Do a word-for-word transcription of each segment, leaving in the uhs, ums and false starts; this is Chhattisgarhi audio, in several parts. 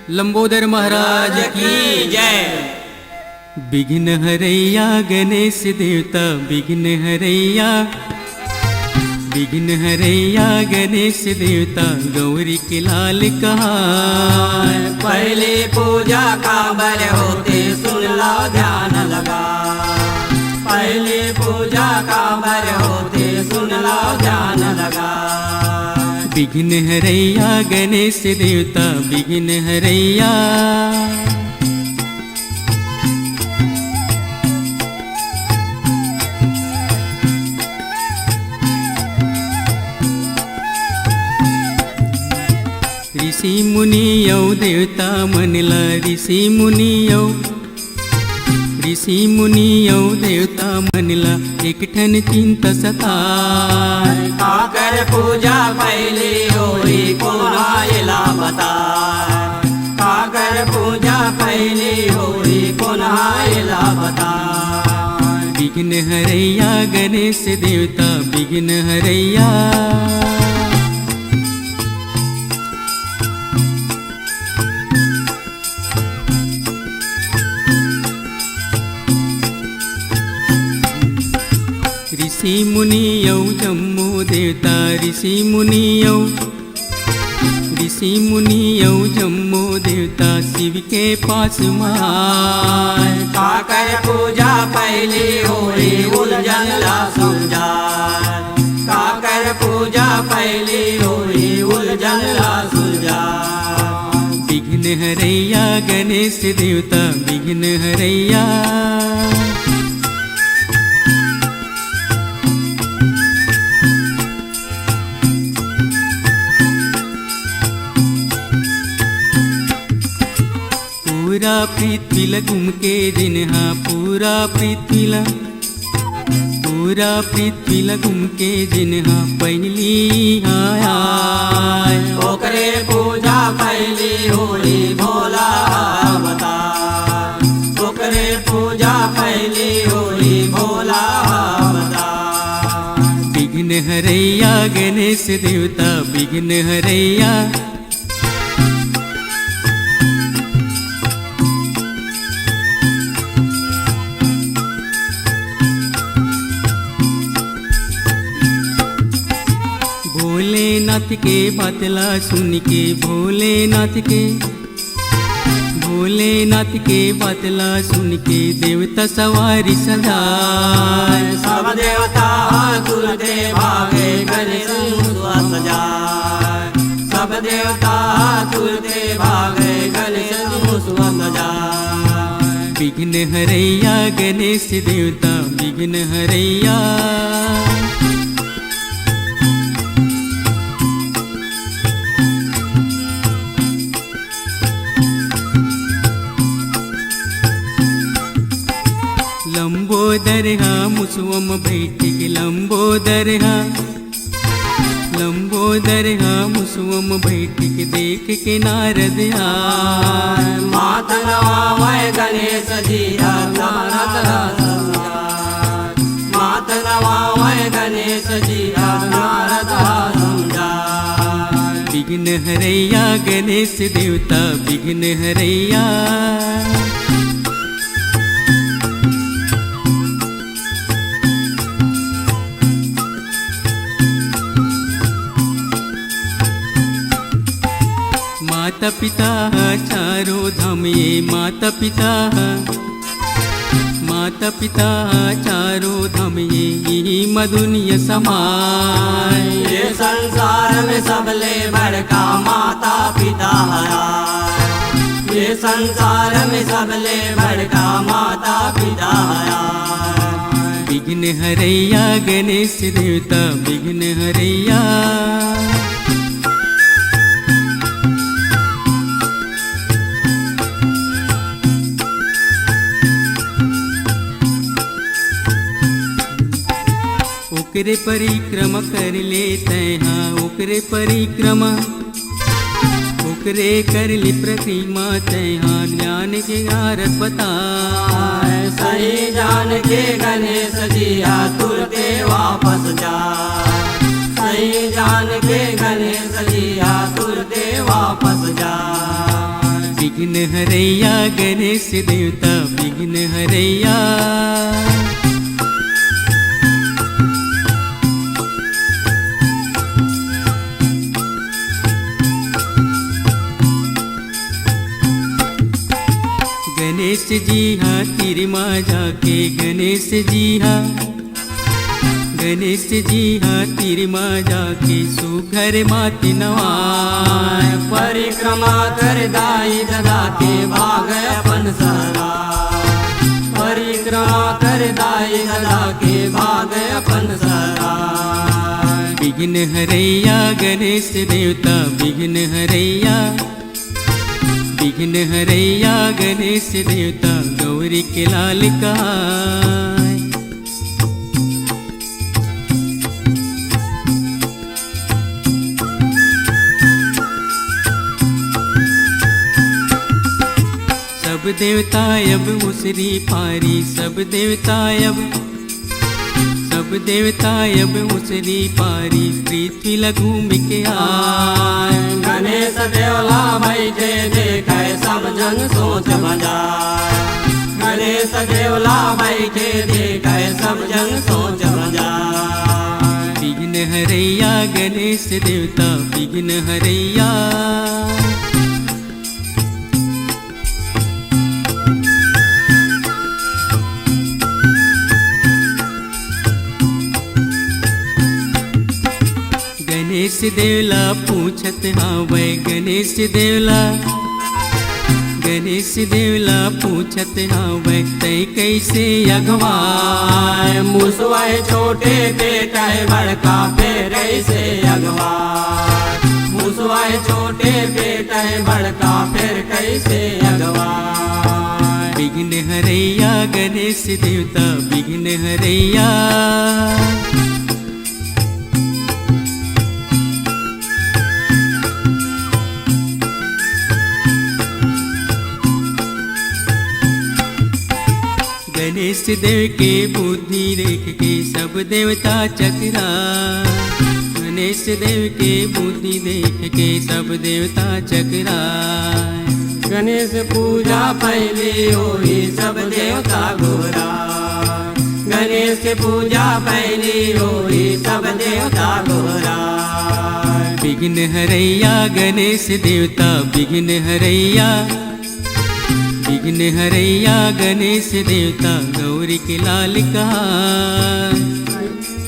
लंबोदर महाराज की जय। विघ्न हरैया गणेश देवता, विघ्न हरैया, विघ्न हरैया गणेश देवता, गौरी के लाल कहाय। पहली पूजा काबर होथे, सुन ला ध्यान लगा। पहली पूजा काबर होथे, सुन ला ध्यान लगा। विघ्न हरैया गणेश देवता, विघ्न हरैया। ऋषि मुनि अउ देवता मन ला, ऋषि मुनि अउ, ऋषि मुनि अउ देवता मन ला, एक ठन चिंता सताय। काकर पूजा पहली होही, कोन हा एला बताय। काकर पूजा पहली होही, कोन हा एला बताय। विघ्न हरैया गणेश देवता, विघ्न हरैया। ऋषि मुनि अउ जम्मो देवता, ऋषि मुनि अउ, ऋषि मुनि अउ जम्मो देवता, शिव के पास म आय। काकर पूजा पहली होही, उलझन ला सुलझाय। काकर पूजा पहली होही, उलझन ला सुलझाय। विघ्न हरैया गणेश देवता, विघ्न हरैया। पूरा पृथ्वी ल घूम के जेन हा, पूरा पृथ्वी ल, पूरा पृथ्वी ल घूम के जेन हा पहली हा आय। ओकरे पूजा पहली होही, भोला हा बताय। ओकरे पूजा पहली होही, भोला हा बताय। विघ्न हरैया गणेश देवता, विघ्न हरैया। भोलेनाथ के बात ला सुन के, भोलेनाथ के, भोलेनाथ के बात ला सुन के, देवता सवारी सजाय। सब देवता तुरते भागे, गणेश मुसवा सजाय। सब देवता तुरते भागे, गणेश मुसवा सजाय। विघ्न हरैया गणेश देवता, विघ्न हरैया। लंबोदर हा मुसवा म बैठ के, लंबोदर हा, लंबोदर हा मुसवा म बैठ के, देख के नारद आय। माथ नवावय गणेश जी हा, नारद हा समझाय। माथ नवावय गणेश जी हा, नारद हा समझाय। विघ्न हरैया गणेश देवता, विघ्न हरैया। माता पिता हा चारों धाम ये, माता पिता हा, माता पिता हा चारों धाम ये, इही म दुनिया समाय। ये संसार में सबले बड़का माता पिता हरा। ये संसार में सबले बड़का माता पिता हरा। विघ्न हरैया गणेश देवता, विघ्न हरैया। ओकरे परिक्रमा कर ले तैहा, ओकरे परिक्रमा, ओकरे कर ले परिक्रमा तैहा, जान के आरत बताय। सही जान के गणेश जी हा तुरते वापस जा। सही जान के गणेश जी हा तुरते वापस जा। विघ्न हरैया गणेश देवता, विघ्न हरैया। गणेश जी हा तीर मा जाके, गणेश जी हा, गणेश जी हा तीर मा जाके सुघर माटी नवाय। परिक्रमा कर दाई ददा के भाग अपन सारा, परिक्रमा कर दाई ददा के भाग अपन सारा। विघ्न हरैया गणेश देवता, विघ्न हरैया, विघ्न हरैया गणेश देवता, गौरी के लाल कहाय। सब देवता अब उसरी पारी, सब देवता अब, सब देवता अब उसरी पारी, पृथ्वी ला घूम के आय। गणेश देवला बैठे देखे सब जन सोच बजाय, गणेश देवला बैठे देखे सब जन सोच बजाय। विघ्न हरैया गणेश देवता, विघ्न हरैया। गणेश देवला पूछत हावय, गणेश देवला, गणेश देवला पूछत हावय, तैं कइसे अगवाय? मुसवा हे छोटे पेट हे बड़का, फेर कइसे अगवाय? मुसवा हे छोटे पेट हे बड़का, फेर कइसे अगवाय? विघ्न हरैया गणेश देवता, विघ्न हरैया। गणेश देव के बुद्धि देख के सब देवता चकराय। गणेश देव के बुद्धि देख के सब देवता चकराय। गणेश पूजा पहिली होही सब देवता गोहराय। गणेश पूजा पहिली होही सब देवता गोहराय। विघ्न हरैया गणेश देवता, विघ्न हरैया, विघ्न हरैया गणेश देवता, गौरी के लाल कहाय।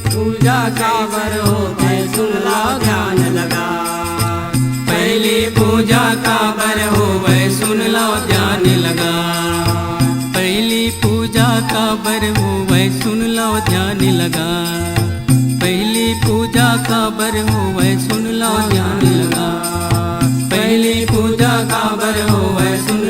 पूजा काबर होथे सुन ला ध्यान लगा, पहिली पूजा काबर होवय सुन ला ध्यान लगा। पहिली पूजा काबर होवय सुन ला ध्यान लगा। पहिली पूजा काबर होवय सुन ला ध्यान लगा। पहिली पूजा काबर होवय सुन